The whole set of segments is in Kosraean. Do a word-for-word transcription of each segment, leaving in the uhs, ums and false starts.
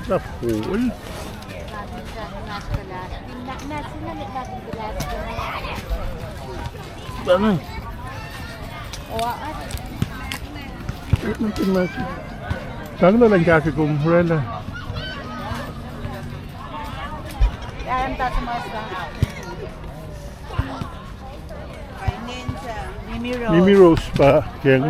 Sahp kol. Pacna. Sahnglah luhn kahsre kom oraclah. Mimi Rose pa keng.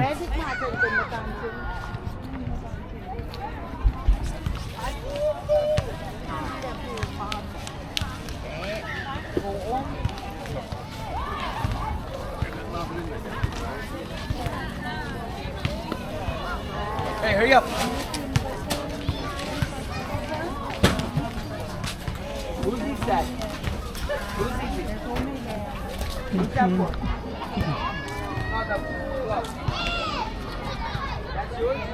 Hey, hurry up. Who's this guy? Who's this? Who's that for? That's yours?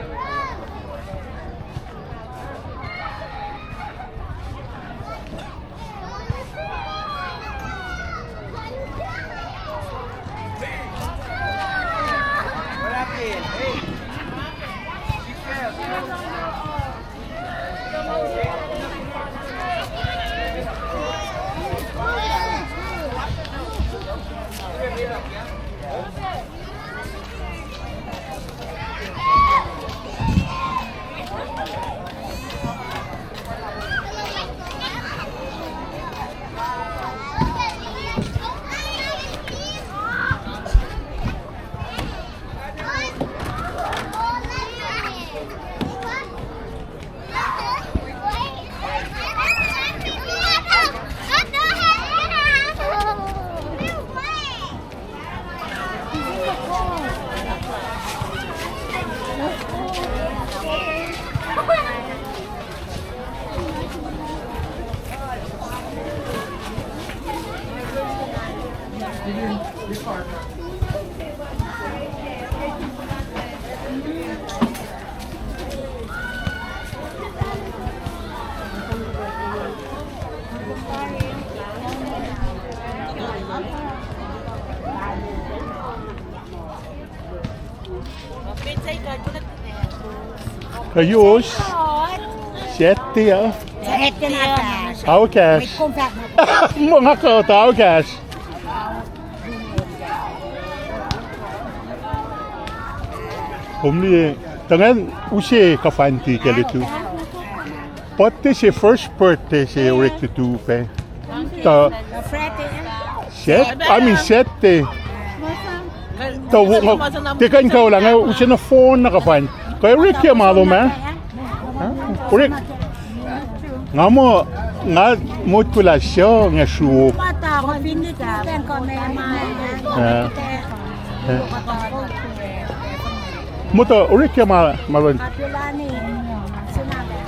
Kayos. Sette uh. Sette na fahk. Aokash. Muh nga kuh ta aokash. Kom liye, tuh ngan use kafanti ke lutu. Birthday se, first birthday se orek lutu pac. Tuh Sat-, I mean, Saturday. Tuh wo-, nga, tiac kuh in kuh lah nga use nohfohn na kafanti. Kuh orek ke ma lom ah. Orek. Nga muh, nga motko lah suc nga sruok. Muhta, orek ke ma, ma luhn.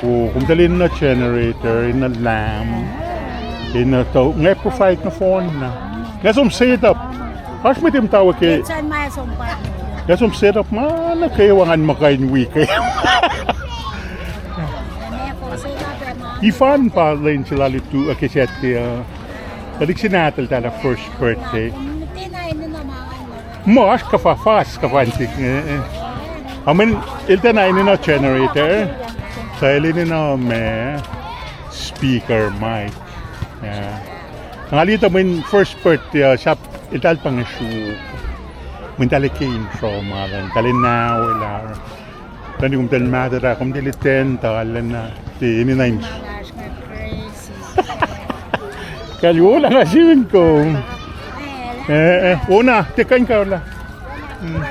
O, kom tuh enenuh generator, enenuh lamp, enenuh tuh, nga provide nohfohn na. Nga som set up. Oasr mwet muhta we ke. Nga som set up ma nuh kwewa ngan muh kuh in wi ke. Ifan pa lwen se lal lutu, uh, ke Saturday, uh, tuhlihk se nahtuhl tala first birthday. Muh oasr kuhfa-, fas kuhfa in sik, eh, eh. Amen, el tiacna enenuh generator. Tuh el enenuh ma speaker mic. Eh. Nga liye tuh mweyen first birthday, uh, sahp eltahl pa nga sruok. Mweyen eltahl ke in sruok ma luhn, eltahl enenuh lah. Tuh kom tuh mahtuh lah, kom tuh liten tuh lana, tiac enenuh in. Kalwolah nga sun kom. Eh, eh, ona, tiac kuh in kuh lah. Hmm.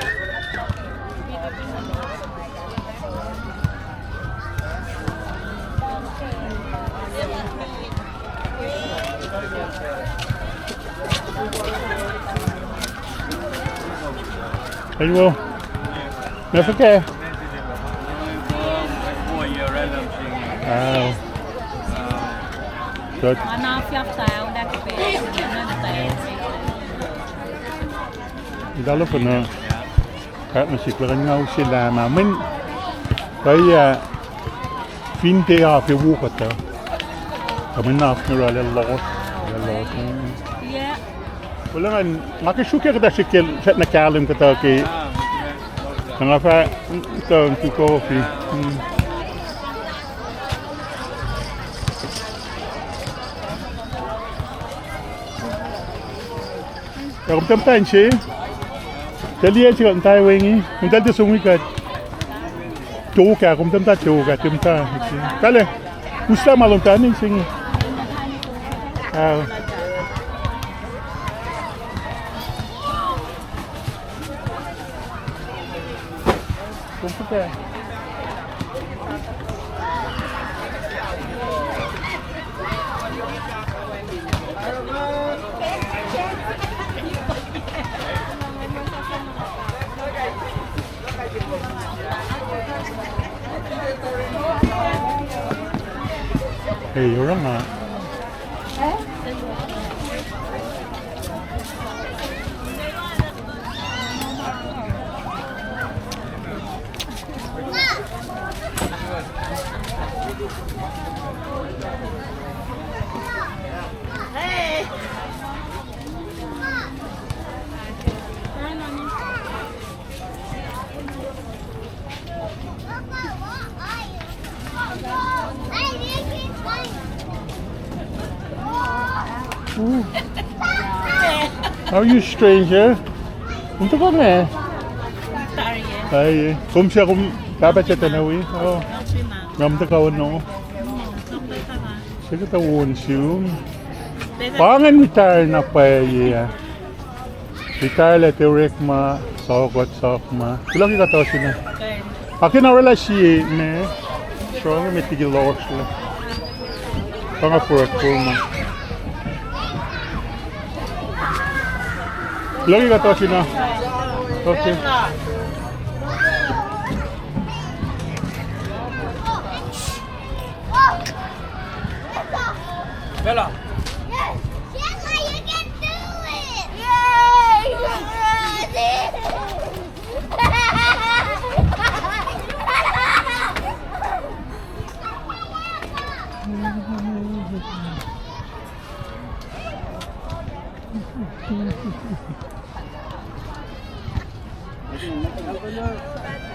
Kalwo. Meac fuhkah? Wow. Kuht. Eltahl fahna. Fahk nuh sihk lah kuht nga use lah ma mweyen kuh, ah, fin tiac af ac wo kuhtuh. Kuh mweyen af nuh oruh lah loss, lah loss. Kuloh ngan, nga ke sruokyac kuhtuh srihke srackna kahlwem kuhtuh ke. Na nga fah, mm, tuh in tu coffee. Mm. Kom tuh muhta inse. Tuh liye se kuht muhta we inge. Kom tuh tuh som wi kuht. Tok ah, kom tuh muhta tok ah, tuh muhta. Kale. Usla ma lom tuh inse inge. Ah. Kom fuhkah? Hey, orang ah. Ooh. How are you, stranger? Kom tuh kom ah? Ai, kom sia kom pahpah chatana wi? Oh. Nga muh tuh kawuck no. Se kuhtuh won sum. Pa ingacn retire na pwacye ah. Retire lah tiac orekma, sokot sokma. Kuloh ke kuht ohsun ah. Akena orwaclah sie me. Srong me tiki lohsrlah. Pa nga forot koma. Kuloh ke kuht ohsun ah. Okay. Bella. Yes, yes, you can do it. Yay!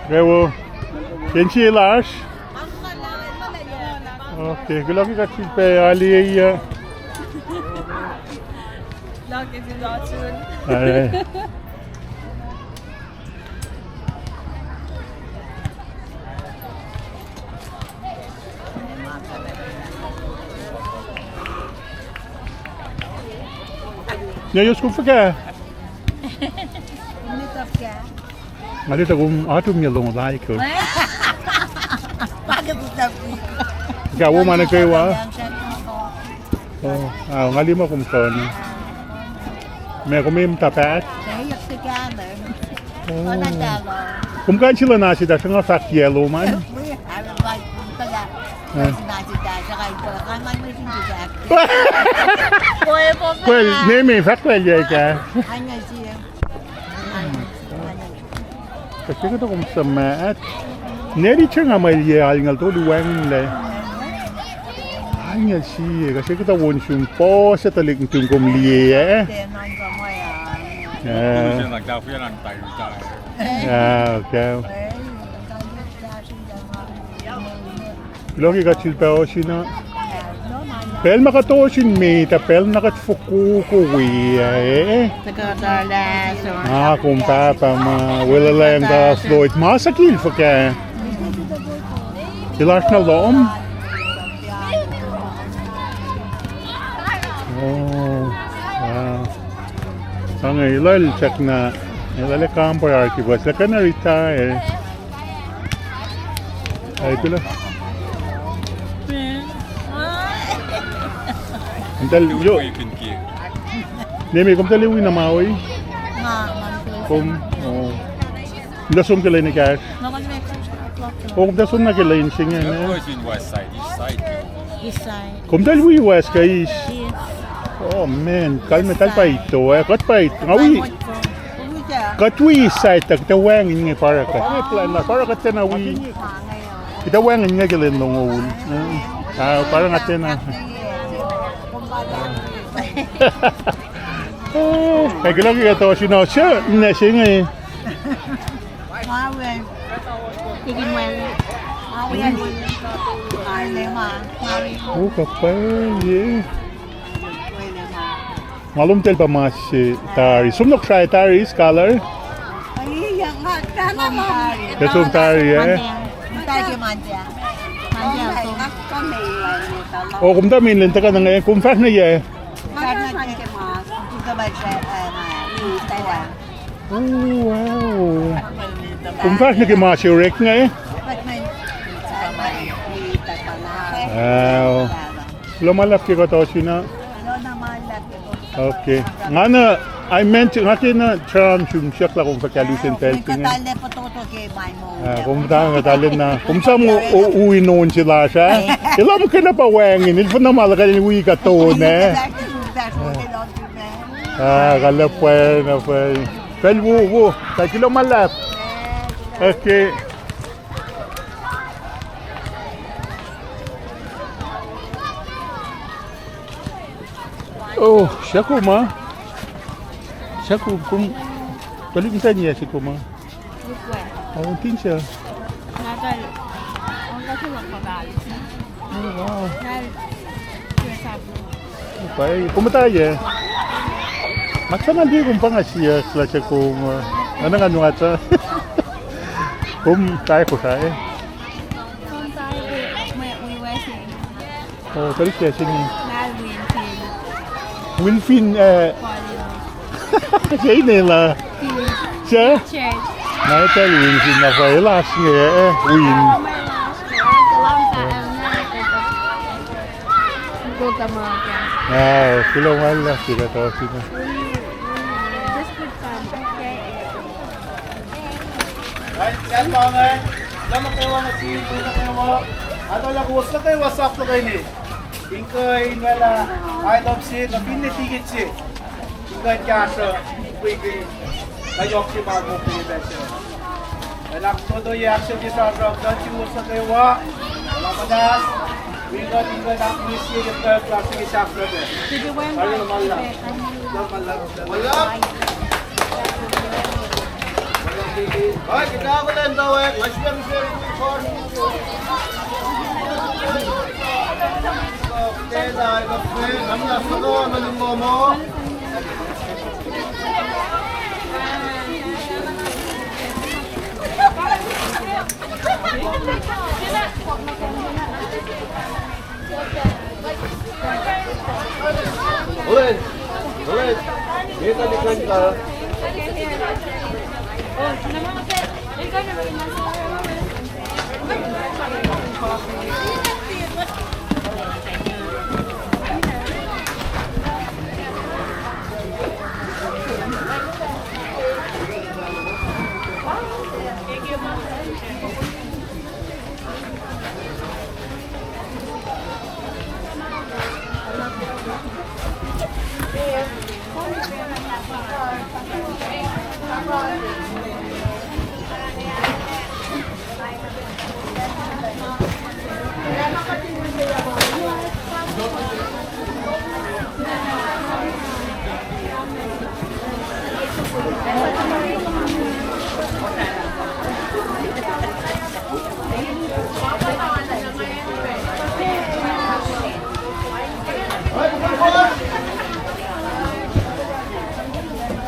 Rewo. Kensi lasr. Okay, kuloh ke kuht sifilpac aliyuh. Aye. Ne yos kom fuhkah? Nga lita kom atumye longoul aiko. Ka wo ma nuh kwewa. Oh, ah, nga lima kom son. Ma kom im tapat? Oh. Kom kuh in sila nasi ta sranga fahk yellow man. Kwel, name fahk kwel yac ka. Kase kuhtuh kom suhmaht. Neli changa ma liye alngoul tolu wacngihnlac. Alngoul sie, kase kuhtuh won sum puhs tuhlihk nuhtum kom liye ah. Ah, okay. Kuloh ke kuht sifilpac ohsun ah. Pacl ma kuht ohsun met ah, pacl na kuht fokoko we ah, eh? Ah, kom pahpah ma, Welulacng Floyd, ma sakil fuhkah? Elasr na lohm? Oh, wow. Sang elah el srackna, elah el kampare arki bus, el kuh na retire. Ai, kuloh. Kom tuh, yo. Name, kom tuh liye wi na ma wi? Kom, oh. Kom tuh som ke lwen ekahsr? Oh, kom tuh som nuh ke lwen se inge, eh? East side. Kom tuh liye west kuh east? Oh, man, kalmac tahl pa ito, eh, kuht pa ito. Nga wi, kuht wi east side, tuh kuht wacngihn inge pa oruh kuht. Nga plan na pa oruh kuht tiacna wi. Kuht wacngihn inge ke lwen longoul. Ah, pa oruh nga tiacna. Ac kuloh ke kuht ohsun ah, sir, ninac se inge. O, kuhpacye. Ma lom tel pa mas se tari. Som nok srae tari, scholar? Ke som tari, eh? O, kom tuh min len tuhkuh na nge, kom fahsr nuh yac? Oh, wow. Kom fahsr nuh ke ma se orek inge? Wow. Kuloh ma luhlahp ke kuht ohsun uh. Okay. Nga na, I meant, nga ke na tram sum siyuck lah kom fah kalu sen pacl se inge. Ah, kom ta, nga ta len na. Kom sa mo u in on se lasr, ah? Elah muhkwena pa wacngihn, el fah na ma luhkuh in wi kuht on, eh? Ah, kuloh pwacye na pwacye. Pacl wo, wo. Kuloh ma luhlahp. Okay. Oh, siyuck kom ah. Siyuck kom, kom, tuhlihk muhtwacn yac se kom ah? Oh, tin se. Oh, wow. Pa, kom muhta yac? Nga sang liye kom pa nga siyuck lah siyuck kom, uh, nga na nga nuhata. Kom tai Kosrae? Oh, tuhlihk yac se inge? Wilfin, eh, se inel ah. Se? Nga etuh Wilfin na fah elas inge, eh, Win. Ah, kuloh ma luhlahp ke kuht ohsun uh. Kuloh ma kwewa nuh sin kowos nuh kwewa. Atuh lah kowos nuh kwewa sap tuhkweni in kuh in oraclah item se, kuh finne ticket se, in kuh in kahsruh mukwikwi na yohk se ma mokle pacl se. Ac ahkfototoye ahksahfye sramsram nuh sin kowos nuh kwewa. Kuloh ma luhlahp. Wi kuht in kuh in ahkmihsye ke pacl lasr inge sahflah pac. Kuloh ma luhlahp. Ole, ole, me ta likan ka.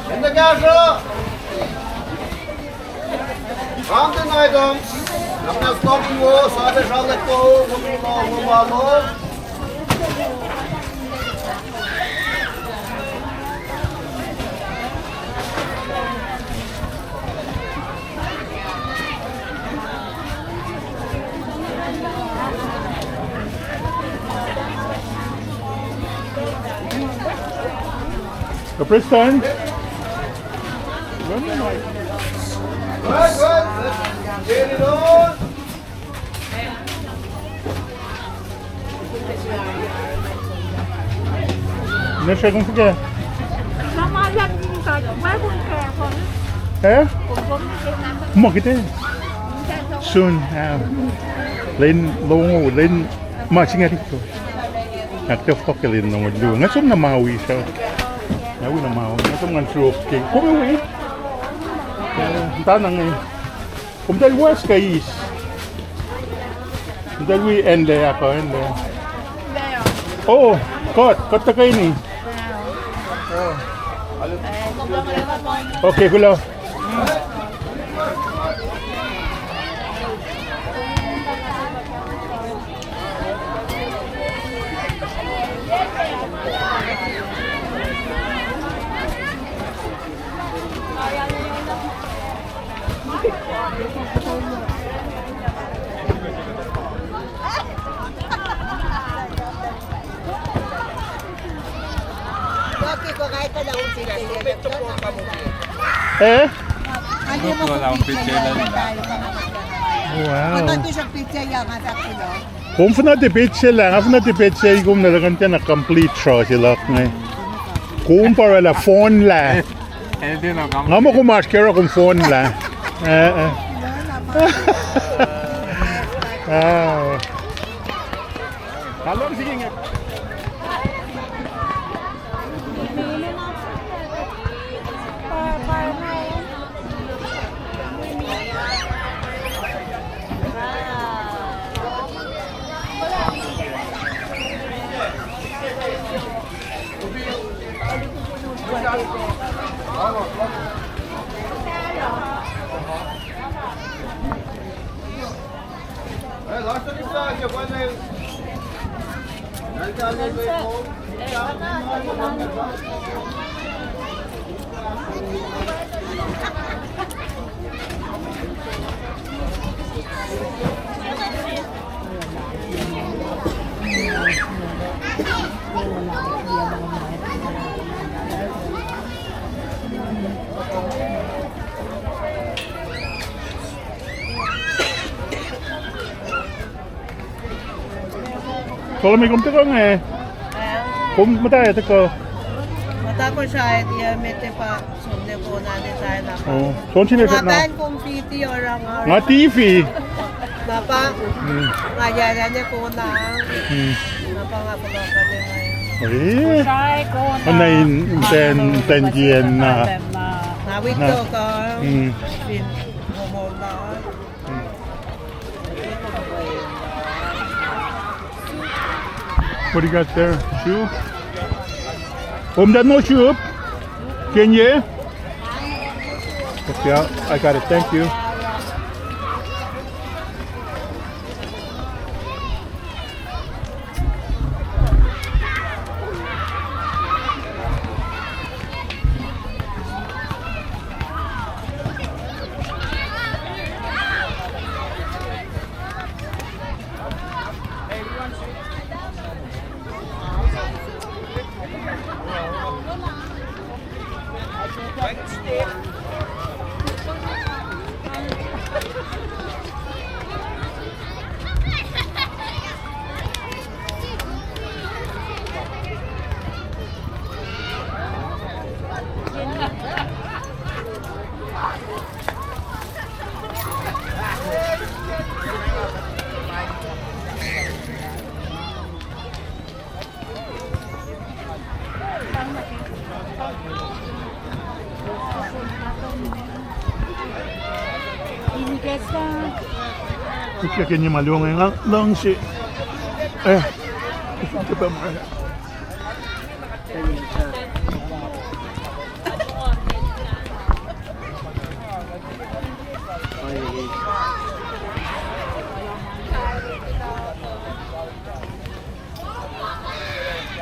Enda kahsruh. Rangten items. Nahkna stock wo, sate sralek to, wo milo, wo malo. The press time. Let's get it on. Ne srekun fuhkah? Eh? Muh kite. Sun, ah. Len longo, len ma singa dikko. Ahktohftohk ke len longo lu. Nga som na ma wi sa. Nga wi na ma wi. Nga som ngan sruok ke. Kom wi. Eh, ta na nge. Kom tahl west kuh east? Kom tahl wi acn lac, ahkoo acn lac. Oh, kuht, kuht tuhkweni. Okay, kuloh. Eh? Wow. Kom fin na tipit se lah, nga fin na tipit se, kom na lakan tiacna complete sruh se luhk inge. Kom pa orwaclah phone lah. Nga muh kom oasr ke oruh kom phone lah. Eh, eh. Ah. How long is he gonna Solomon, kom tuhkuh inge? Kom muhta ac tuhkuh? Muhta Kosrae, tiac met pa som ne kona ne saina. Oh, som sine fetna. Nga T V. Nga pa, nga yac ne kona. Nga pa nga puhla kane. Eh? Kosrae kona. Ana in ten, ten kien na. Nga wik to ka. Fin homo na. What do you got there? Shoe? Om dat no shoe? Can you? Okay, I got it. Thank you. Kuht ke nima luo inge nga luhngse. Eh, kuht ke pa ma.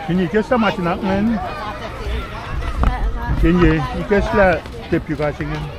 Kini ikacslah ma se na ingacn. Kini ikacslah tepuh se ingacn.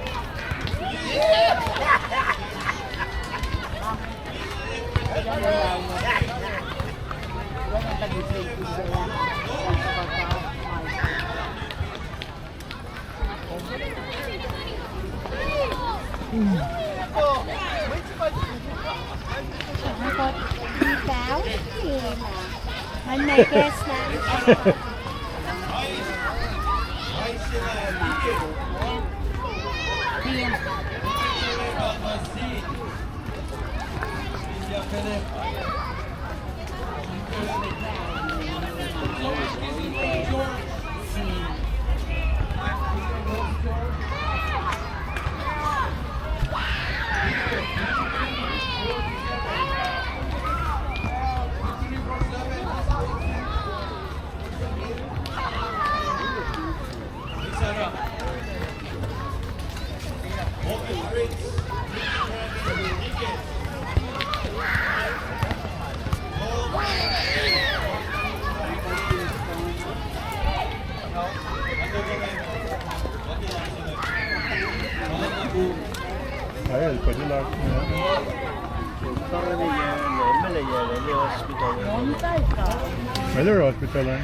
Mele hospital an.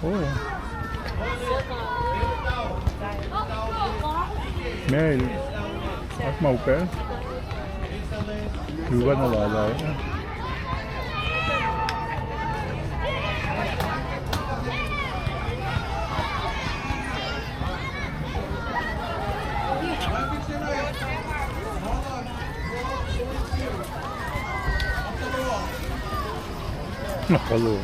Oh. Mel. Ak ma upac. Luka na lala. Hello.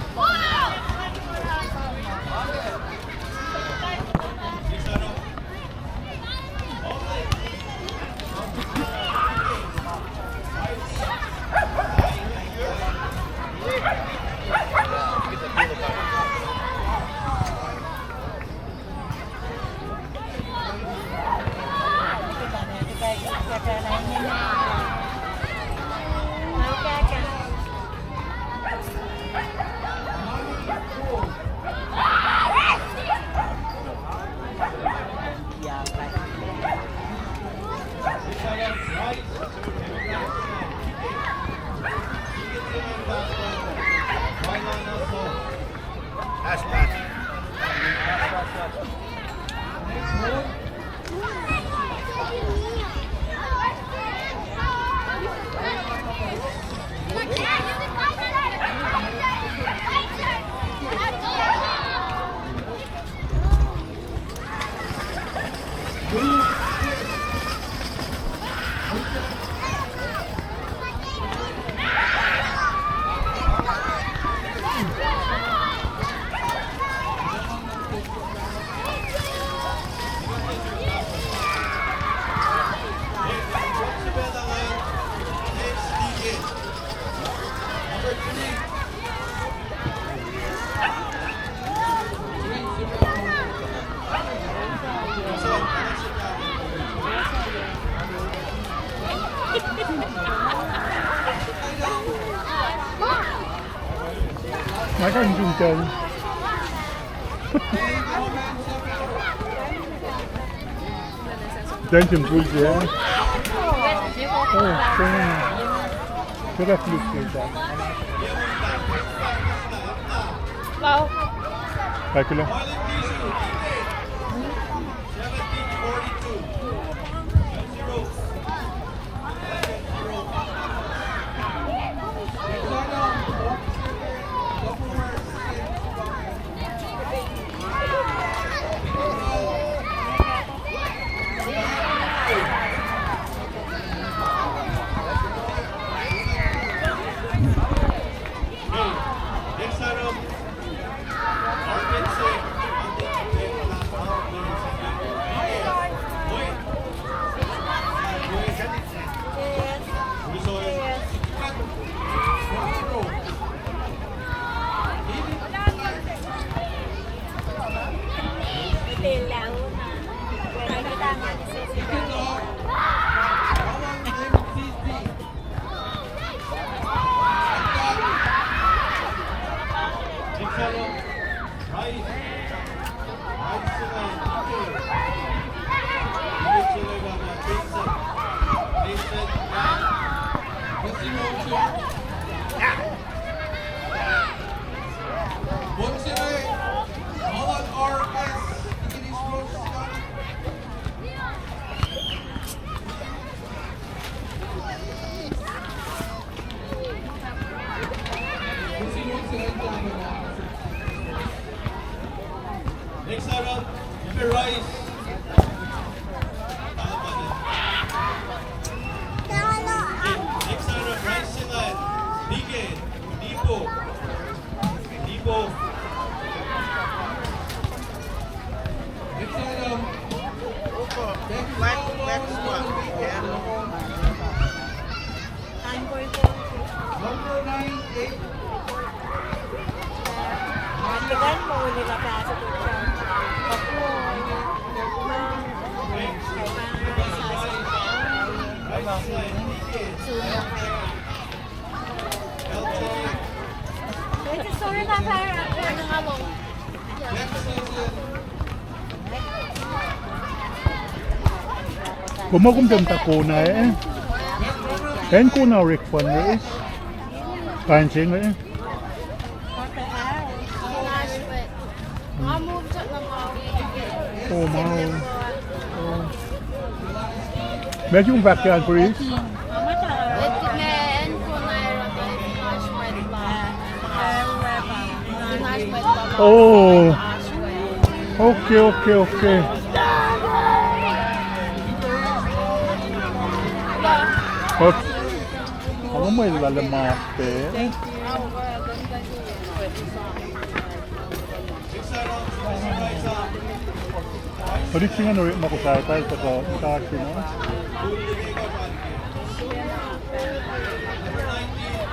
Maka njun tari. Tari sim pul se, eh? Oh, tari. Kera kluk ke ta. Wow. Kai kilo. Next side up, Ipe Rice. Next side up, Rice Singan, Bigay, Nipo, Nipo. Next side up, Black, Black Swan. Number nine eight. Kom, kom tiac muhta kona, eh? Acn kona orek fun race? Kain se inge, eh? Oh, ma. Oh. Meac sum fahk ke an, Chris? Oh. Okay, okay, okay. Okay. Alu mwel lal ma pe. Tuhlihk se inge orekma Kosrae pacl tuhkuh muhta se na.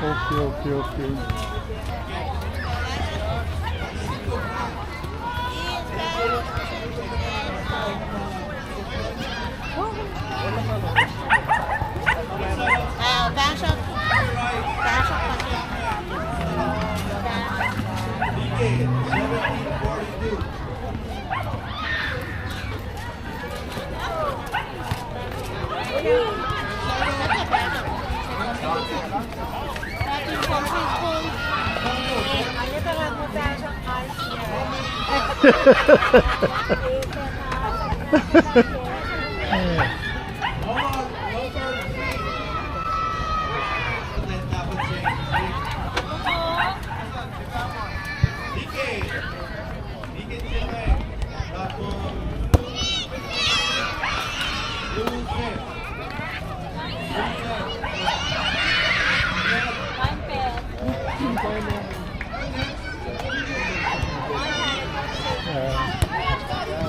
Okay, okay, okay.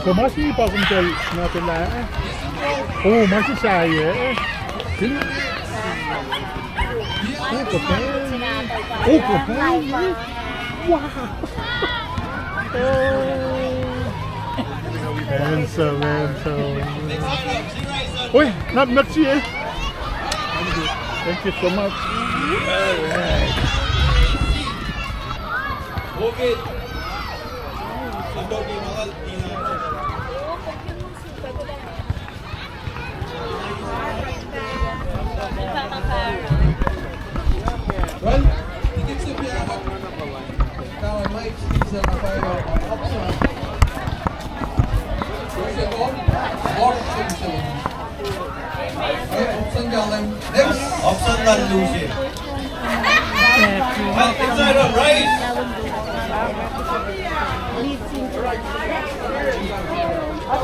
So ma se pa kom tol na tol ah. Oh, ma se sahyac. Oh, kapal. Oh, kapal. Wow. Oh. Handsome, handsome. Oi, na, merci, eh. Thank you so much. All right. Well, ticket se pa, uh, Mike, Steve, uh, option. Where's it called? Option. Eh, option ka lem. Next. Option na lose. Inside of Rice.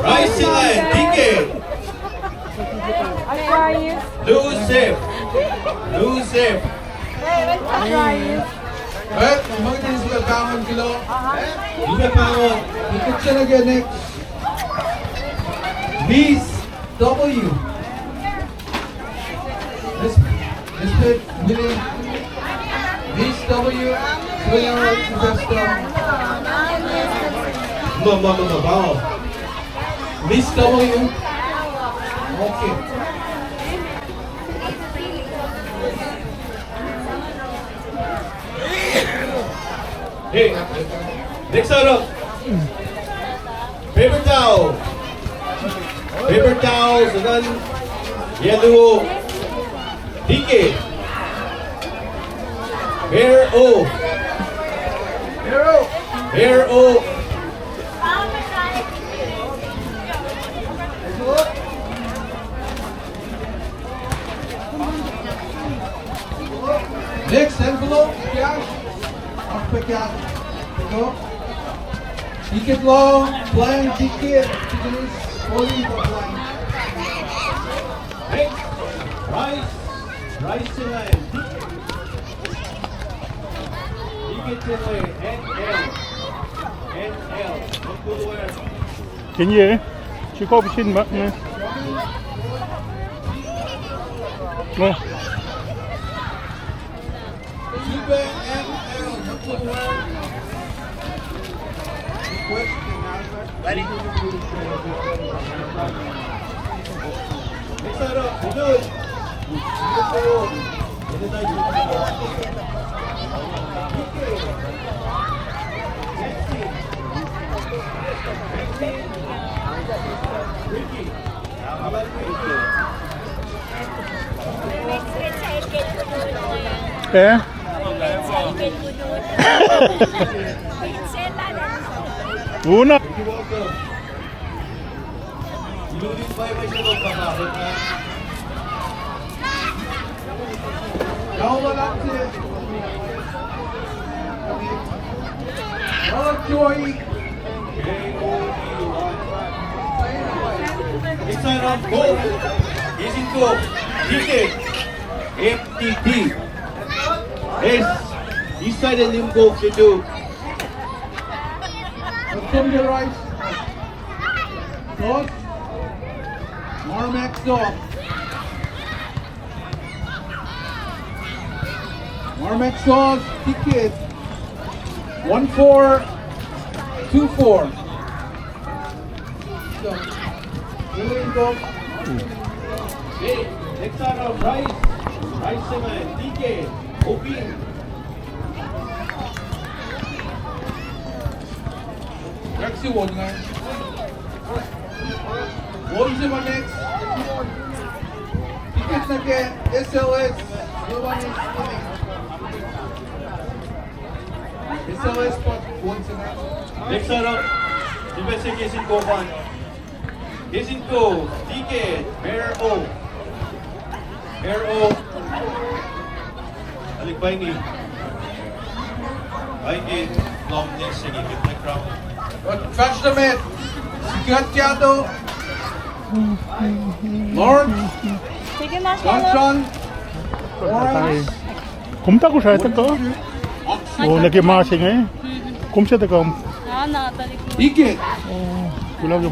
Rice in line, D K. Lose him. Lose him. Well, ma kuht in sifil pahngon kuloh. Sifil pahngon. Kuht sifil nuh ke next. Miss W. Respect, respect, Willie. Miss W, Willie, Sylvester. No, no, no, no, wow. Miss W. Okay. Hey, next up, paper towel. Paper towel, so then, yellow, D K. Bear O. Bear O. Next envelope, cash. Up the cash. Go. Ticket law, blank ticket, please. Only the blank. Next, Rice. Rice line. Ticket line, N L. N L. Can you? She called machine, man. Oh. Ready? Ricky. Eh? Una. East side of goal. East in goal. Ticket. F T T. East. East side in goal. Situ. From the right. Toss. Marmax off. Marmax off. Ticket. One four. Two four. So, here we go. Hey, next time, Rice. Rice, man. Ticket. Open. Next one, man. One zero next. Ticket nuh ke S L S. S L S spot, one zero. Next one up. Defensive Jason Koban. Jason Ko, D K, Bear O. Bear O. Alik paingi. Paingi. Long next singing. Get the crowd. But trash the mid. Sikat Yato. Lawrence. Sige, mas Johnson. Lawrence. Kom taku sa ita ka? O, naki ma singe. Kom sa ta kom. Ah, na, tali. Ike. O, kulag.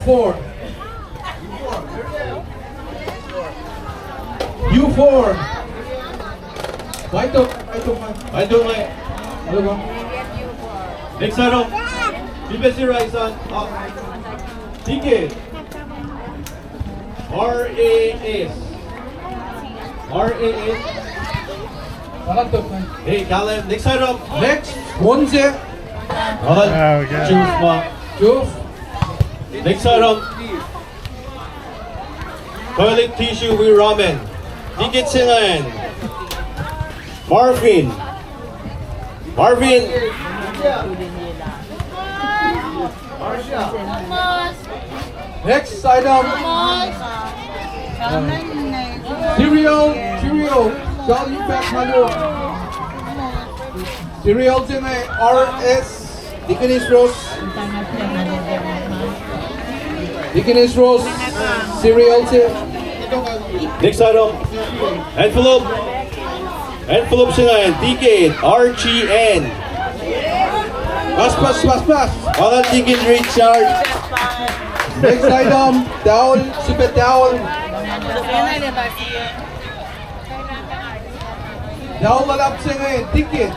Four. U four. Baito, baito, baito, baito. Next side up. Defensive right side. Up. Ticket. R A S. R A S. Hey, Callum, next side up. Next, Wonse. Well done. Ah, okay. Juf, ma. Juf. Next side up. Toilet tissue with ramen. Ticket Singan. Marvin. Marvin. Next item. Cereal, cereal. Shall you pack my door? Cereal tonight, R S. Deaconess Rose. Deaconess Rose, cereal tip. Next item. Envelope. Envelope singain. Deacon R G N. Pass, pass, pass, pass. Well done, Deacon Richard. Next item. Towel, super towel. Towel luhlahp singain. Deacon.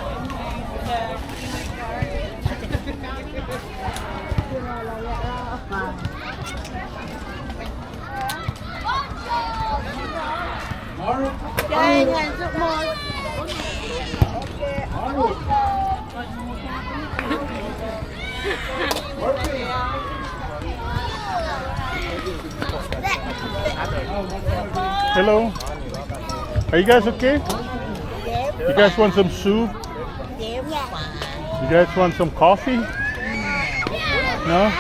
Hello. Are you guys okay? You guys want some soup? You guys want some coffee? No?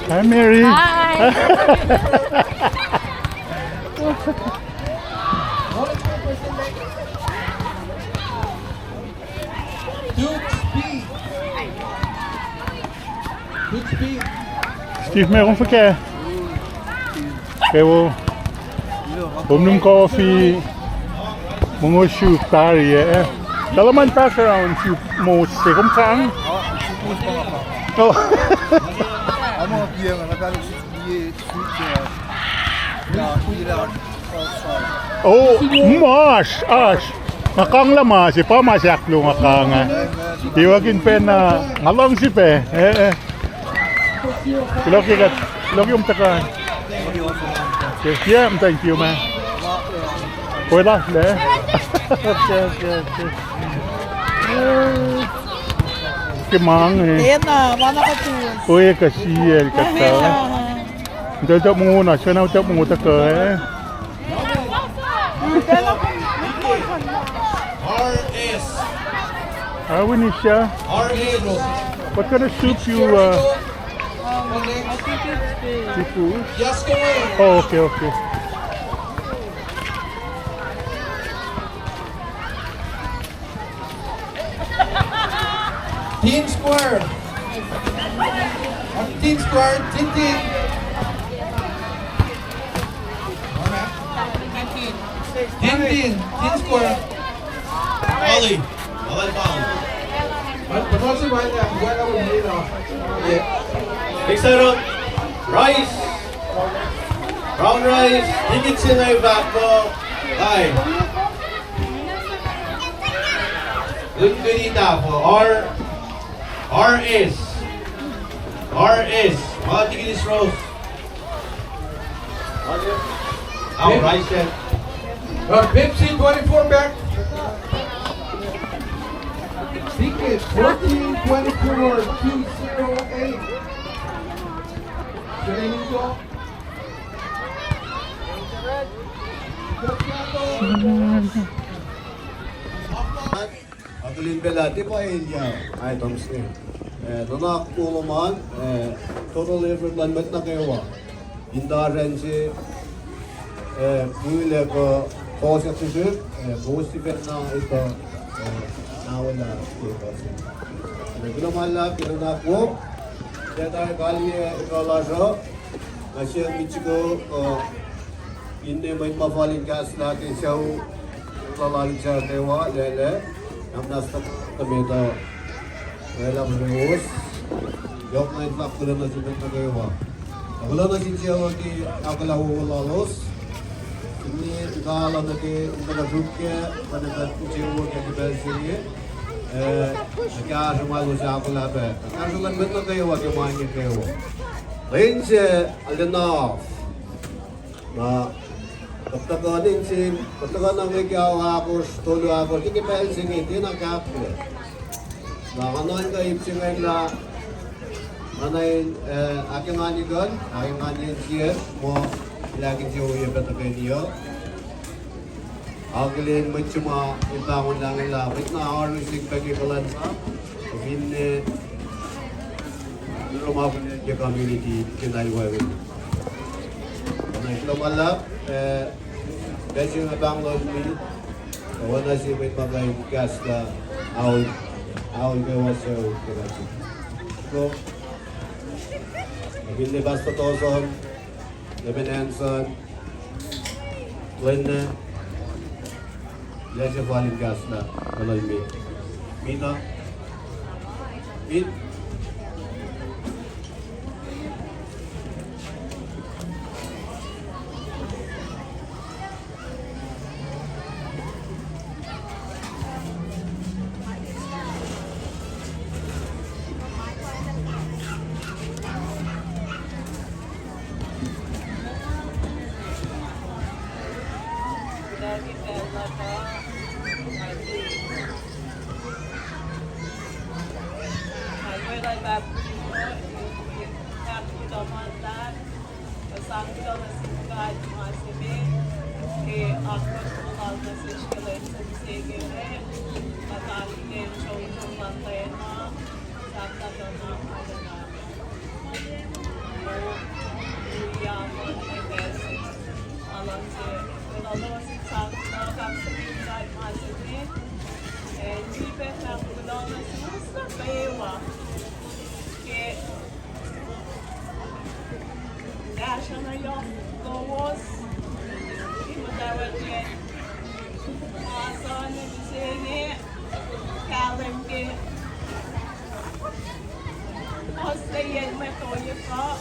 Hi, Mary. Hi. Duke Speed. Duke Speed. Steve, meac kom fuhkah? Kwewa. Kom nim coffee. Mongo soup tari, eh. Tahl luhman pass around soup mos se kom kang. Oh. Oh, mas, as. Nga kang lah mas, pa mas ahkluo nga kang, eh. Iwakihn pacna, nga luhngse pac, eh, eh. Kuloh ke kuht, kuloh ke kom tuhkuh. Yes, yeah, thank you, man. Koi lah, le. Okay, okay, okay. Ke mang, eh. Ena, mana katu. Koi kuh sie, kuhtuh. Utuckuh mongo na, sifacna utuckuh mongo tuhkuh, eh. R S. Ah, we need, uh, R S. What kind of soup you, uh? Um, I think it's the seafood. Yes, go ahead. Oh, okay, okay. Team square. Team square, team, team. Team, team, team square. Ollie. Ollie, Ollie. Next up, Rice. Brown Rice, ticket sinai back po. Hi. Good, good ita po. R, R S. R S. Mga ticket is Rose. All right, then. Uh, Pepsi twenty-four back. Ticket fourteen twenty-four two zero eight. Akihlen pacl ah tiac pa elyah items inge. Eh, nuhnak wo lom an, eh, total effort luhn mwet nuh kwewa. In oasr acn se, eh, mweyen kuh fohs ahksrihsrihk, eh, kowos sifacna etuh, eh, na wela ke fohs. Kuloh ma luhlahp ke nuhnak wo, tiac tari kaliyac ekuh lasr uh, nga siyuck met soko, uh, finne mwet ma fal in kahslah ke sucu, lal in sar kwewa, lwelah, na muhnahs tuh met uh, lwelah mwe lowos, yohk na in fahk kuloh nuh sin mwet nuh kwewa. Kuloh nuh sin sucu ke ahkolah wowo lalos, finne in kal nuh ke in tuhkuh sruok kac, pa nuh ke sucu ke pacl se inge, eh, kahsruh ma elos ahkolah pac. Kahsruh luhn mwet nuh kwewa ke ma inge kwewa. Lwen se, alena. Na, kuht tuhkuh nuh sin, kuht tuhkuh nuh ke ao ahkosr, tolu ahkosr, ke pacl se inge tiacna kapwack. Na, nga nuhnkuh ip se ingacn lah, nga nuh in, eh, ahkenganye kuh, ahkenganye insiyacsr, muh, lah ke insewowo pac tuhkweni uh. Akihlen mwet se ma in pahngon lah inge lah, mwet na oaru sik pac ke kuhlwacnsap, finne, eh, oruh ma ke community ke na wacngihn. Na kuloh ma luhlahp, eh, pacl se inge pahng lom, oacna se mwet ma kuh in kahslah, ao, Aol kwewa sucu ke pacl se. Ko, Akinle, Pastor Toson, Leman Anson, Lenne, Leman Jeffrey Linkas na, Lal Mit. Mit na? Mit? Sang kuloh nuh sin God ma se met ke akwuck lal nuh sesr ke lwen se inge, kuht akihlen sramsram luhn Leum, sahp kuht oruh ma luhn Leum. O, hallelujah, ma luhn Leum. Aluhmse, kuloh nuh sin sang kuloh, kaksakihn God ma se met. Ac sifilpac fahk kuloh nuh suwos nuh kwewa ke kahsruh na yohk lowos, in muhtwacwacack ma sa nuh mihsenge, kahlwem ke ohslac yen mwet ohiyac uh.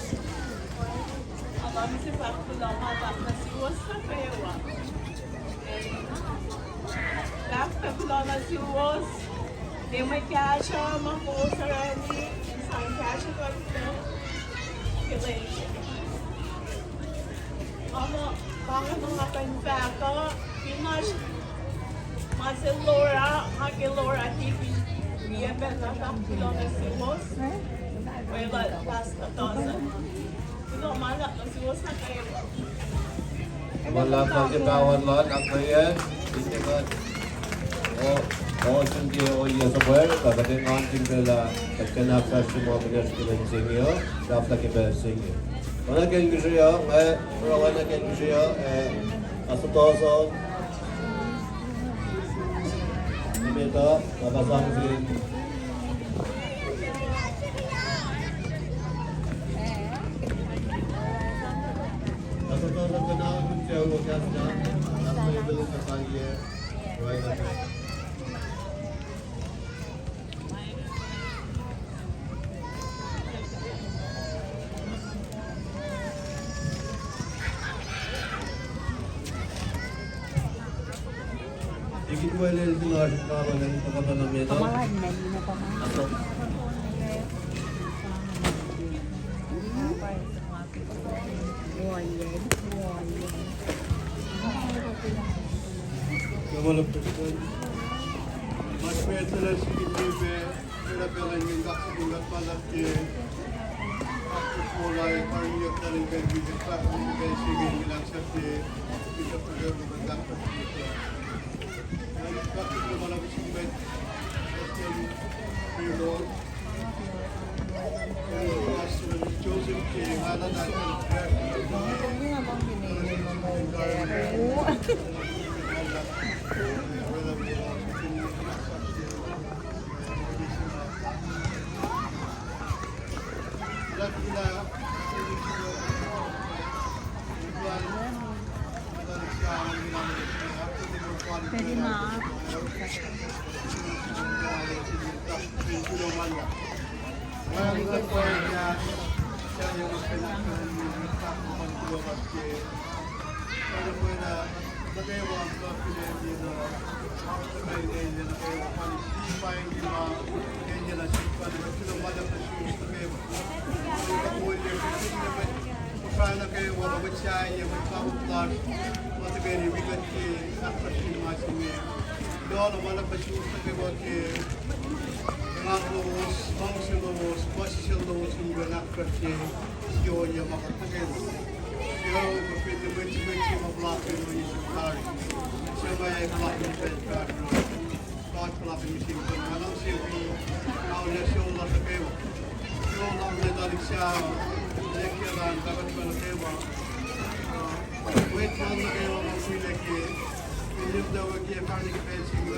Aluhmse fahk kuloh ma luhlahp nuh suwos nuh kwewa. Fahk kuloh nuh suwos ke mwe kahsruh ma kowos orani, sang kahsruh kuht ke lwen se. Nga muh, pa inge ma nga kuh in fahk uh, fin oasr ma se Laura, nga ke Laura T V, oacyacpac nga fahk kuloh nuh suwos, weluhl Pastor Dawson. Kuloh ma luhlahp nuh suwos nuh kwewa. Ma luhlahp nuh ke pawan lal, ahkkweye, in ke kuht, o, ohsun ke ohiyac suhpwacr, kuht ac engankihn pacl ah, kuht kuh in ahkfahsrye ma kunacsr ke lwen se inge uh, sahflah ke pacl se inge. Oacna ke el kihsre uh, nga oruh oacna ke el kihsre uh, eh, Pastor Toson. Emet uh, nga pa sang sin. Pastor Toson, kuh na, kuh sucu kahs na, na pwacye pacl in kuh sang ye, right? Kuloh ma luhlahp nuh suwos. Kuloh ma luhlahp nuh suwos. Engan lowos, luhngse lowos, puhsisacl lowos in kuh in ahkfahsrye ohiyac ma kuht nuh kwewa. Suc kuh fin mwet, mwet se ma puhlakihn ohiyac se tari. Suc ma ac puhlakihn pacl fahsruh. God puhlakihn mihsenge. Nga luhngse wi, nga ulac sucu lasr nuh kwewa. Sucu lasr nuh tari sa, lecturer an, pahpah nuh kwewa. Mwet lal nuh kwewa ma sulaclah ke, in liye tuh ke pahni ke pacl se inge,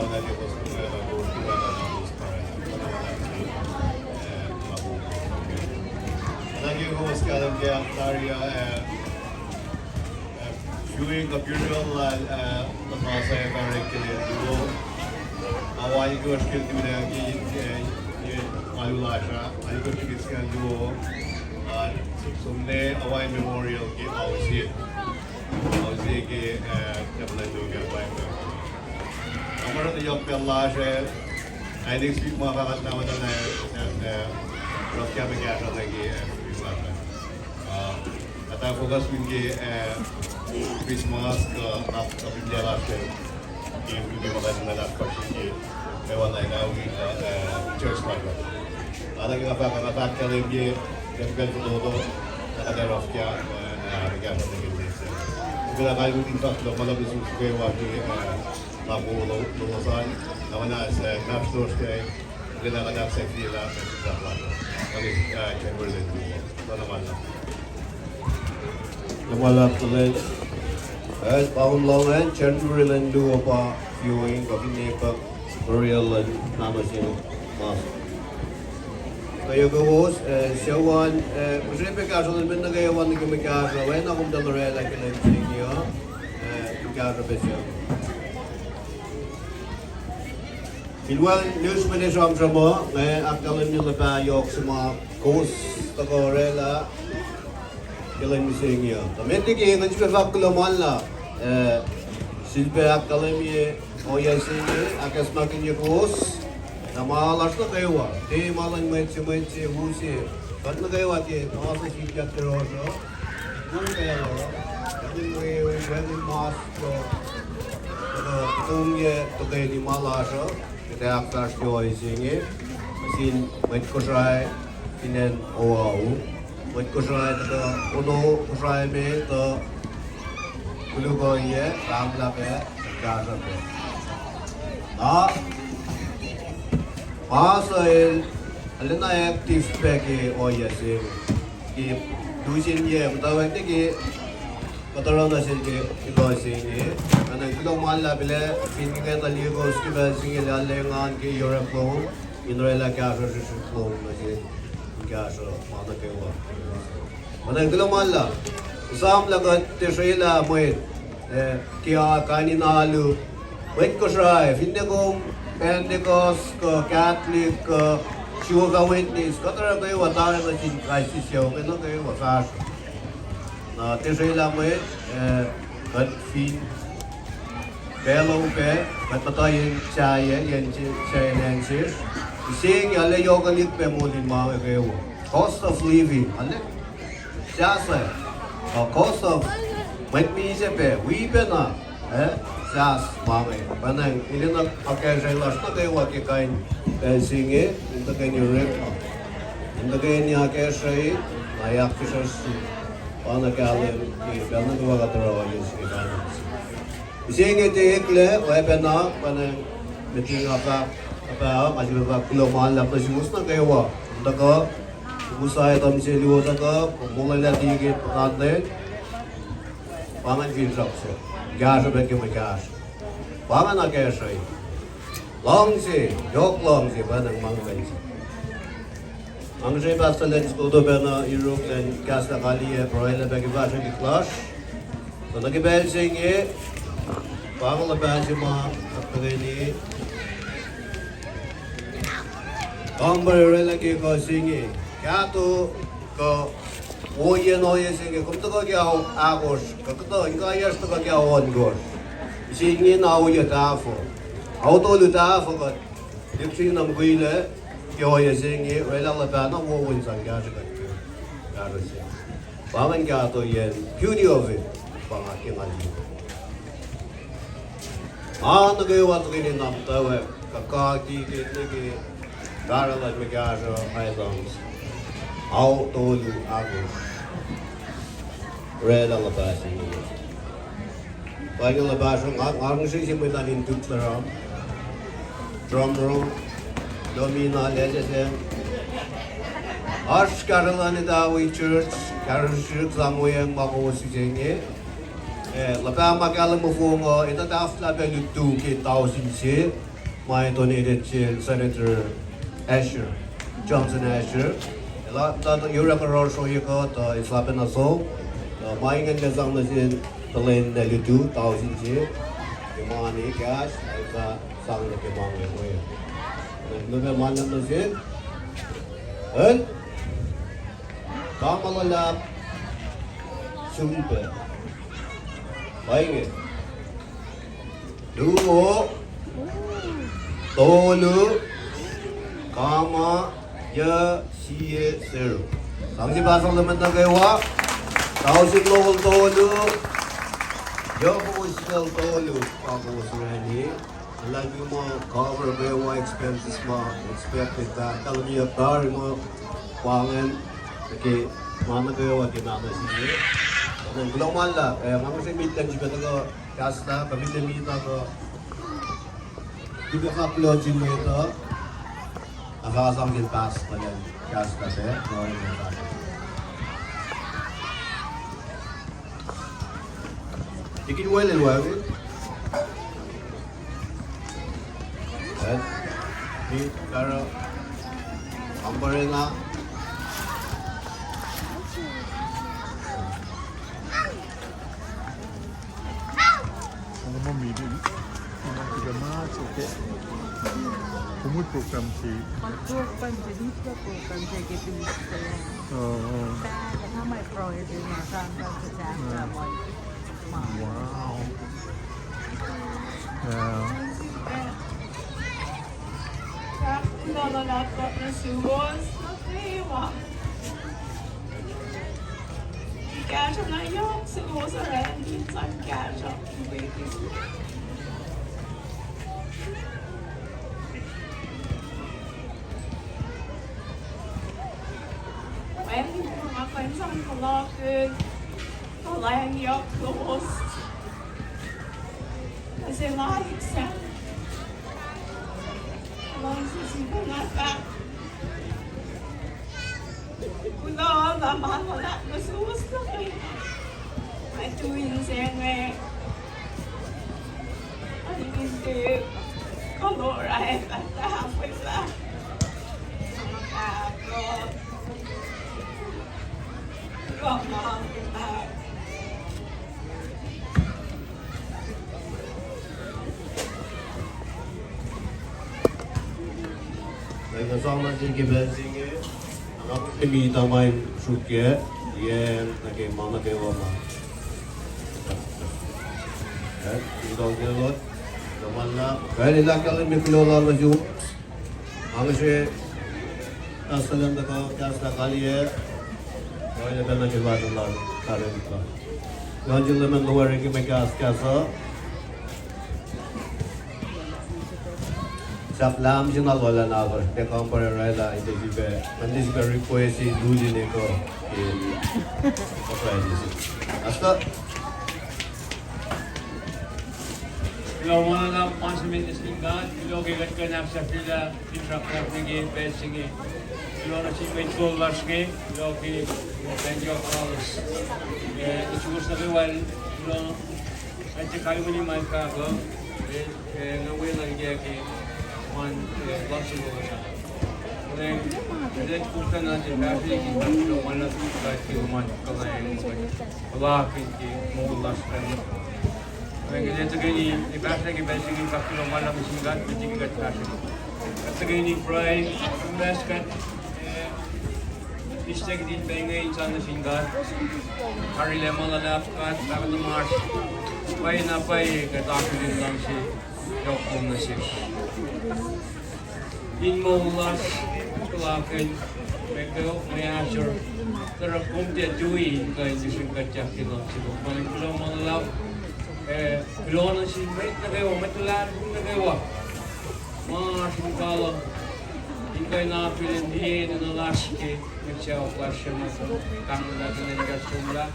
Pahpah, na ke kowos kuh, na kowos kuh, na kowos kuh, na kowos kuh. Nuh ke kowos kahlwem ke ahktahri uh, viewing kuh burial lal, uh, Pastor Eric ke luo. Alu alkohsr ke tuh na ke, uh, alu lasr ah, alkohsr ke skan luo. Uh, som na alu memorial ke Ausi. Ausi ke, uh, tempuhl luo ke Bible. Amara tuh yohk pacl lasr ah, I think speak ma fahk na ma tuh na, uh, rohkah ma kahsruh nuh ke, uh, speak ma fahk. Uh, kuht ac focus fin ke, uh, Christmas kuh, uh, kuh fin lasr ke, ke, ke ma kuht in muhta ke, ke, ke wana ina wi, uh, church lasr. Ana ke nga fahk, nga fahk kahlwem ke, ke pacl fototo, na kuht ac rohkah, uh, uh, kahsruh nuh ke, uh, Kuht kalkutun fahk kuloh ma luhlahp nuh suwos kwewa ke, eh, nga po lo-, lowos an, na oacna, eh, map source ke, kuht kalak sahflah, eh, sahflah. Kali, eh, January lwen luo. Kuloh ma luhlahp. Kuloh ma luhlahp kuloh. Eh, pa kom lohng an, January lwen luo pa viewing, kuh finne pa Oriel lwen nano sin mas. Kuh yohk kowos, eh, sucu an, eh, usrnguck pac kahsruh lun mwet nuh kwewa nuh ke mwe kahsruh, oacna kom tuh orwaclah ke lwen se inge uh, eh, in kahsruh pac sucu. Fin wacngihn news ma ne sramsram uh, nga ahkkahlwemye luhpah yohk se ma kowos tuhkuh orwaclah ke lwen mihsenge uh. Tuh met liki ngan sifilpac fahk kuloh ma luhlahp, eh, sifilpac ahkkahlwemye ohiyac se inge, ahkacsmakihnye kowos, na ma lasr nuh kwewa, tiac ma luhn mwet se, mwet se, u se, kuht nuh kwewa ke ma se sikyak ke rohsr uh, nuh kwewa, wacngihn wewe, wacngihn mas, kuh, kuh, kuh, tuhngyac tuhkweni ma lasr uh, kuht ac ahkfahsrye ohiyac se inge nuh sin mwet Kosrae fin acn Oahu. Mwet Kosrae tuhkuh, ono Kosrae me tuh koluk ohiyac, pahnglah pac, kahsruh pac. Na, ma suc el, arulacna active pac ke ohiyac se inge. Ke lusen yac muhtwacwacack nuh ke kuht oruh nuh sel ke kuloh se inge. Nga kuloh ma luhlahp lah fin inge tuh liye kowos ke pacl se inge lah arulacna engan ke yuruk lom in orwaclah kahsruh srihsrihk lom nuh sel in kahsruh ma nuh kwewa. Nga kuloh ma luhlahp. Esam lah kuht tiac srwaclah mwet, eh, ke a kain in alu. Mwet Kosrae, finne kom Pentecost kuh Catholic kuh Jehovah Witness, kuht oruh kwewa tari nuh sin kais sie sucu inge nuh kwewa fahsruh. Na tiac srwaclah mwet, eh, kuht fin pacl uh pac, kuht muhta yen sahyac, yen se-, sahyac acn sesr. Mihsenge arlac yohkwelihk pac moul in ma inge kwewa. Cost of living, arlac sahsah. Uh, cost of, mwet misac pac, wi pacna, eh, sahs ma inge. Pacna, enenuh akacsruhi lasr nuh kwewa ke kain pacl se inge, in tuhkweni orekma. In tuhkweni akacsruhi, na ahkfihsracsrhi. Pacna kahlwem, ke pacl nuh kwewa kuht oruh ohiyac se inge. Mihsenge tiac eklac, oacpacna, pacna, met liki nga fahk, nga fahk, nga sifilpac fahk kuloh ma luhlahp nuh suwos nuh kwewa. Tuhkuh, kusaituh mihs luo tuhkuh, molwelah ticket puhkantwen. Pa ingacn finsrak se. Kahsruh pac ke mwe kahsruh. Pa ingacn akacsruhi. Luhngse, yohk luhngse, pacna ma ingacn se. Nga ngihsre Pastor Lance Koto pacna yuruk lun kahslah kaliyac, pruhelah pac ke fahsrwelihk lasr. Tuh nuh ke pacl se inge, pa inge luhpah se ma kuht tuhkweni kampare orwaclah ke kuh se inge. Kahto kuh ohiyacn ohiyac se inge, kom tuhkuh ke ao ahkosr, kuh kuhtuh inkaiyacn tuhkuh ke ao ohnkohsr. Mihsenge na ohiyac tahfuh. Ao tolu tahfuh kuht lihksreni na mukwilac ke ohiyac se inge, orwaclah luhpah na wowo in sang kahsruh kuht ke kahsruh se. Pa ingacn kahto yen beauty of it, pa nga ke nga liye. Nga nuh kwewa tuhkweni na muhtwacwacack, kuh kaki ke nuh ke kahsruh luhn mwe kahsruh items. Ao tolu ahkosr. Orwaclah luhpah se inge. Pa inge luhpah se nga, nga ngihsre se mwet ah in tuklaram. Drum roll. Lomina lacsac. Oasr kahsruh luhn Etawi Church, kahsruh srihsrihk sang weacng ma kowos use inge. Eh, luhpah ma kahlwem ofong uh, etuh tahfwelah pac lutu ke tausin se, ma donated sel Senator Asher, Johnson Asher. Elah tuh yuruk oruh srohye kuht, uh, eislah pacna so. Uh, ma ingacn lah sang nuh sin tuhlihk na lutu, tausin se. Ke ma inge kahs, eislah sang nuh ke ma inge we. Nuh ke ma inge nuh sin. El? Kama luhlahp. Sulpac. Pa inge. Luo, tolu, kama, yuh, sie, zero. Sang sie pahsal luhman nuh kwewa. Tausin lowol tolu. Yohk kowos singucul tolu pa kowos orani. Elah ke ma cover kwewa expenses ma expected ah. Kalmeyuck tari ma pa ingacn. Ke ma nuh kwewa ke ma nuh sin Kuloh ma luhlahp, eh, nga mihsenge met lwen sifacna tuhkuh kahslah, kuh met lwen sifacna tuhkuh. Tiac fahk kuloh nuh sin mwet uh, ac fah sang sel pastor lwen kahslah pac, no, no, no. Tikin Welel wacngihn. Eh, mi karo ambarena. Ano ma meeting? Ano kita ma, okay. Kumut program si. Program si, program si ke. Oh, oh. Bad, how my pro is in my son, that's exactly what. Wow. Yeah. Kuloh ma luhlahp nuh suwos nuh kwewa. Kahsruh na yohk suwos orani in sang kahsruh. Wacngihn ma kuh in sang puhlakihn kuhlwacng yohk lowos nuh sin Alexa. Kuloh ma luhlahp nuh suwos nuh kwewa. Atuin se inge. Atuin se. Kuloh ma luhlahp. Kuloh ma luhlahp. Ac kuht sang nuh sel ke pacl se inge, na kuht ke mita ma in sruokyac, yac, nuh ke ma nuh kwewa ma. Eh, in kuloh ke Lord, kuloh ma luhlahp. Kuht ac ahkkahlwemye kuloh lal nuh sum. Ac se, kahs lal tuhkuh, kahs lal kaliyac, kuht ac pacna ke luhpan lal, karenka. Kuht in Leum loac ke mwe kahs, kahs uh. Sahp lahm se na lola na pa, tiac kampare oraclah, ite sifilpac, mweyen sifilpac request se luli ne kuh, eh, asta. Kuloh ma luhlahp, ma se met nuh sin God, kuloh ke kuht kuh in ahksahfyelah, in sraklahp nuh ke pacl se inge. Kuloh nuh sin mwet kol lasr inge, kuloh ke pacl yohk lalos. Eh, suwos nuh kwewa, kuloh, ac tiac kalweni ma fahk uh, eh, eh, nga weluhl ke, ke, ma, eh, luhngse lowos an. Kuloh, kuloh, kuloh nuh sin God, kuloh ma luhlahp, God ke ma kuhlwacng, kuloh ke moul lasr an. Kuloh ke tuhkweni, eh, pastor ke pacl se inge, kuloh ma luhlahp nuh sin God, met liki kuht pastor. Kuht tuhkweni pruhe, kuht, eh, Mihslac kihtin pacl inge in sang nuh sin God. Tarilac ma luhlahp God, Pahpah tuhmasr. Pwacyena pwacye kuht akihlen luhngse yohk lom nuh sesr in moul lasr, puhlakihn, mwe kweok, mwe ahsor, tuh oruh kom tiac tui in kuh in srihke kuhtyak ke luhngse lom. Pwacye kuloh ma luhlahp, eh, kuloh nuh sin mwet nuh kwewa, mwet luhlahlfongi nuh kwewa. Ma oasr in kalem, in kuh in akihlen liye enenuh lasr ke mwet sacohk lasr se ma kom pahnglah kuh in kuh in somlah.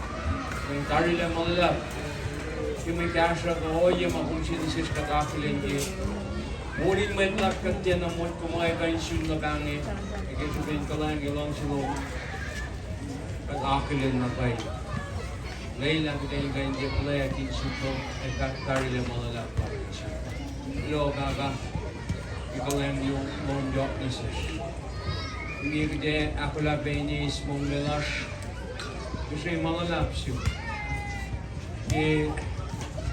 Kuht tarilac ma luhlahp ke mwe kahsruh kuh ohiyac ma kom sang nuh sesr kuht akihlen ke moul in mwet lasr kuht tiacna motko ma kuh in sun luhpange, ac ke srihpen kuhlwacng ke luhngse lom. Kuht akihlen na pwacye. Lwelah kuht in kuh in tiac puhlaik in suk kom, ac kuht tarilac ma luhlahp lasr. Kuloh Pahpah, ke kuhlwacng lom yohk nuh sesr. Inge kuht ac ahkolah pac in eis monglac lasr, kihsre ma luhlahp sum. Ke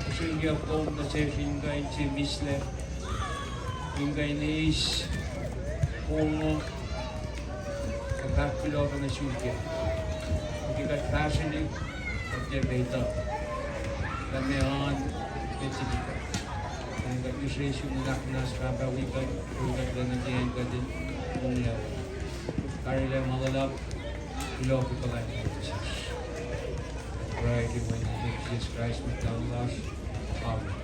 kihsre yohk lom nuh sesr in kuh in se mihslac, in kuh in eis mongo, kuht fahk kuloh nuh sum kac. Ke kuht fahsrelihk, kuht tiac met uh, kuht ma oan, kuht tiac met uh. Kuht kihsre sum nuhnak muhnahs Pahpah wi kuht, wi kuht lwen nuh ke acn kuht in monglac. Tarilac ma luhlahp, kuloh ke kuhlwacng lom nuh sesr. Pruhe ke inen Jisus Kraist Mwet Lahngo lasr. Amen.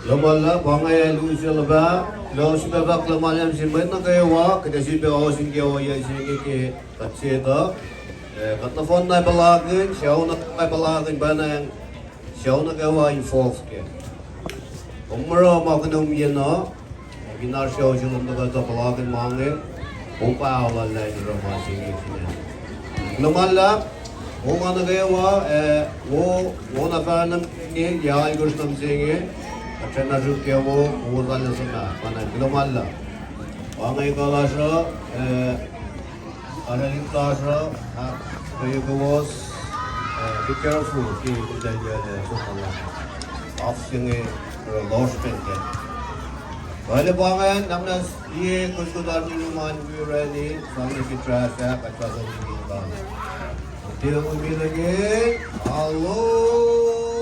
Kuloh ma luhlahp, pa inge luti se luhpah, kuloh sifilpac fahk kuloh ma luhlahp sin mwet nuh kwewa, kuht ac sifilpac ohsun ke ohiyac se inge ke kuht setuh. Eh, kuht nohfohn na puhlakihn, sucu nuh kwewa puhlakihn, pacna sucu nuh kwewa in fohs kac. Kom oruh ma kunom ye na, ac fin oasr sucu se lom nuh kwewa tuh puhlakihn ma inge, kom pac oruh lah in oruh ma se inge fin acn. Kuloh ma luhlahp, wo ma nuh kwewa, eh, wo, wo na fahsr nuh inge, ya alkosr nuh mihsenge, kuht srackna sruok ke wo, wo sal nuh sum ah, pacna kuloh ma luhlahp. Pa inge kuh lasr uh, eh, Arulacna lasr uh, ah, kowos, eh, be careful ke kuhtacl yac, eh, sokala. Af se inge, eh, lohsr pacl kac. Pacl pa ingacn, na muhnahs liye, koskuh tari luhman wi orani, sang nuh ke traffic, kuht fah sang nuh ke pa. Until we meet again, aloha!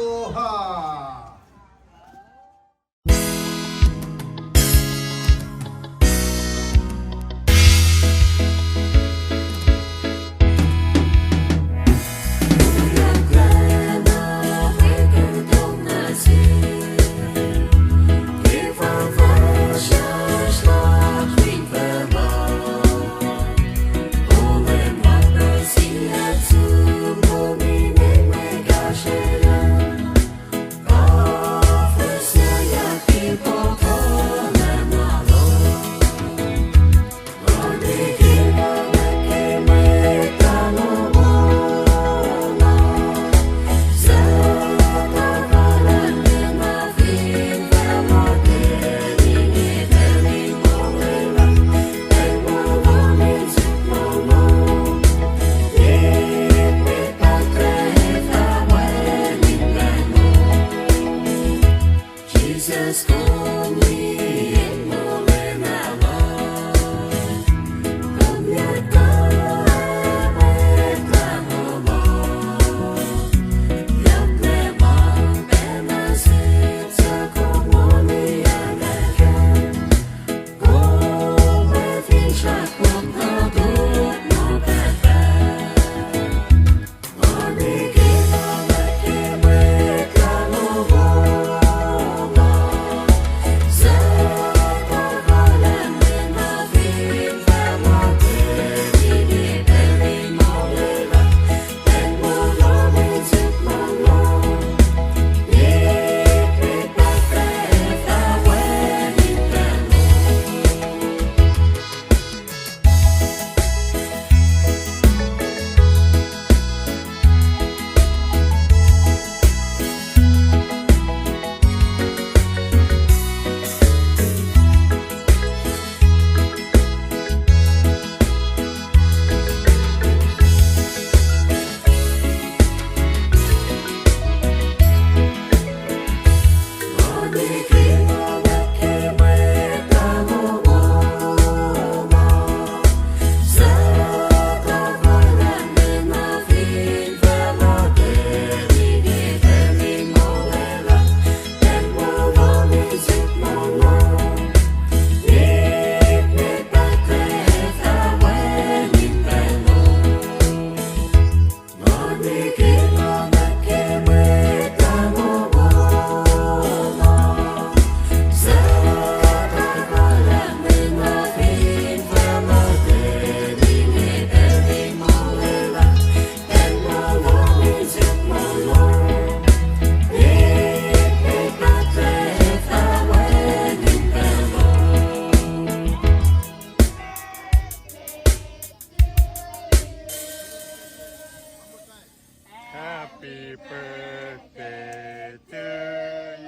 Happy birthday to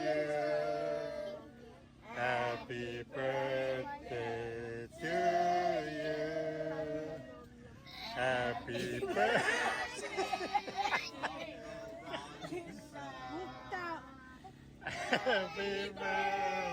you. Happy birthday to you. Happy birthday. Happy birthday.